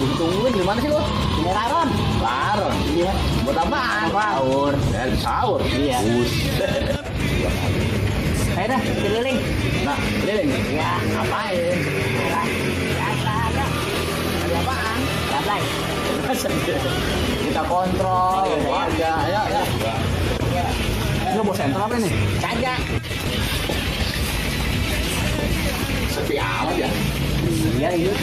Tungguin gimana sih lo? Ini laron. Laron. Iya. Buat apaan? Sahur. Ya, sahur. Iya. Ayo dah, keliling. Nah, keliling. Ya, Ngapain? ada. Ada apaan? Gablay. Kita kontrol warga. Ya, ya. Lu bos sentral apa nih? Kagak. Sepi amat ya. Iya, iya.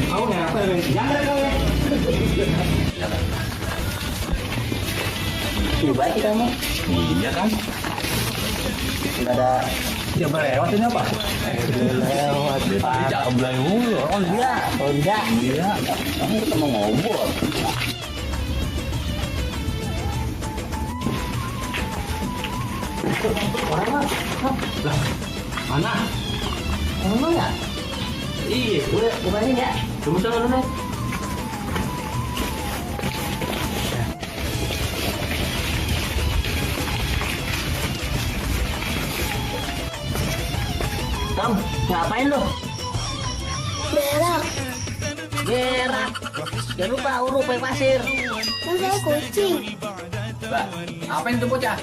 Kau ngapa ya? Jangan kau ya. Coba sih kamu. Iya kan? Enggak ada Dia berlewat ini apa? lewat. Tadi jablay mulu. Oh iya. Oh enggak. Iya. Kamu kita mau ngobrol. Orang mah. Lah, mana? Orang mah enggak. Iya. Gue mainin ya. Tunggu sana dulu. Kamu ngapain lu? Berak, Berak. Jangan lupa urut pakai pasir. kan saya kucing. Lah, apa itu bocah?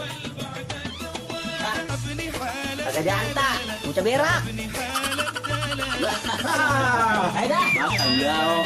Kagak janta. Bocah berak. Ayo dah. Makan jauh.